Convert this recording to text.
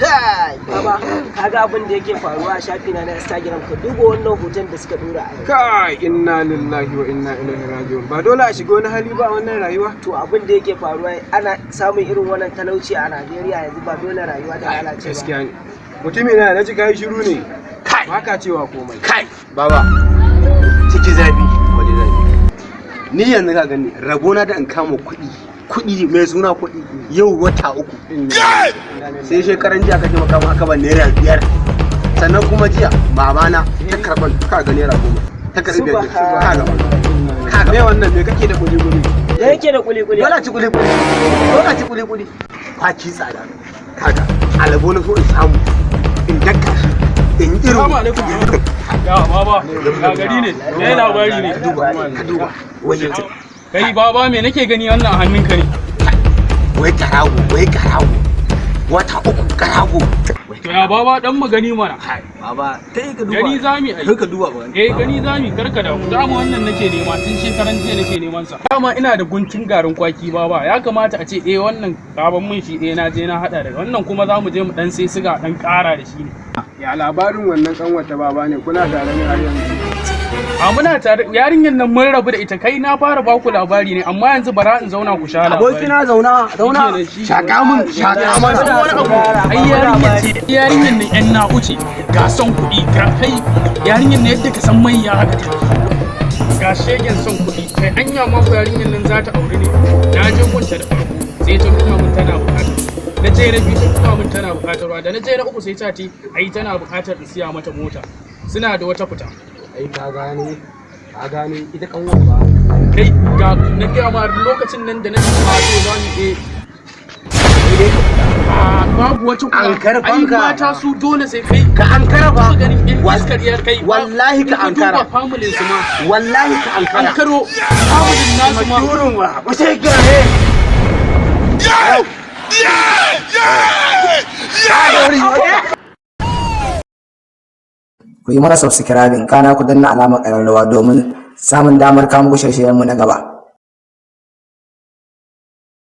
Kai baba, kaga abin da yake faruwa a shafina na Instagram. Ka duba wannan hoton da suka dora a yau. Kai, inna lillahi wa inna ilaihi raji'un. Ba dole a shiga wani hali ba a wannan rayuwa. To, abin da yake faruwa, ana samun irin wannan talauci a Najeriya yanzu, ba dole rayuwa ta lalace ba? Gaskiya ne. Mutumi na, na ji kai shiru ne. Kai. Ba ka cewa komai. Kai baba, ciki zafi, waje zafi. Ni yanzu ka gani, rabona da in kama kuɗi, kuɗi mai suna kuɗi, yau wata 3. Sai shekaran jiya ka taimaka min aka ban ₦5. Sannan kuma jiya babana ta karɓan, ka ga ₦10 ta karɓi biyar, ka ga, ka ga. Me wannan? Me kake da kuli kuli? Da yake da kuli kuli. Dole a ci kuli kuli, dole a ci kuli kuli. Kwaki tsada. Kaga alabo na so in samu in dakka shi in yi irin. Assalamu alaikum. Ya baba, ya gari ne, me labari ne? Ka duba, ka duba wai yanzu. Kai baba, me nake gani wannan a hannunka ne? Wai karago, wai karago, wata 3 karago. To ya baba, dan mu gani mana. Baba, ta yi ka duba. Gani zami ai. Kai ka duba ba. Eh, gani zami, karka da mu. Dama wannan nake nema tun shekaran jiya nake neman sa. Dama ina da guntun garin kwaki baba. Ya kamata a ce eh wannan gaban mun shi, eh na je na hada da wannan, kuma za mu je mu dan sai siga dan kara da shi ne. Ya labarin wannan kanwata baba ne? Kuna tare ne har yanzu? A muna tare, yarinyar nan mun rabu da ita. Kai, na fara baku labari ne, amma yanzu bara in zauna ku sha labari. Abokina, zauna, zauna. Shikenan, shi Shaka mun, shaka mana. Wani abu, ai yarinyar ce, yarinyar nan yan na'u ce, ga son kuɗi, ga kai, yarinyar nan yadda ka san mai ya haka take, ga shegen son kuɗi. Kai, anya ma ko yarinyar nan za ta aure ne? Na je gunta da farko, sai ta nuna mun tana buƙatar. Na je na biyu, ta nuna mun tana buƙatar ruwa. Da na je na uku, sai ta ce ai tana buƙatar in siya mata mota, suna da wata fita. Ai ka gane, ka gane ita kanwar ba. Kai, ga na gaya ma, lokacin nan da na ci to za mu eh a babu wata kula. Ankara Ai fanka. mata su dole sai kai Ka ankara ba. Taɓa ganin yan iskar yar kai? Wallahi ka In ankara. duba familin su ma. Wallahi ka ankara. Ankaro familin nasu ma. Durin wa wace kira ne? Ku yi mana subscribing, kana ku danna alamar ƙararrawa domin samun damar kawo muku shirye-shiryenmu na gaba.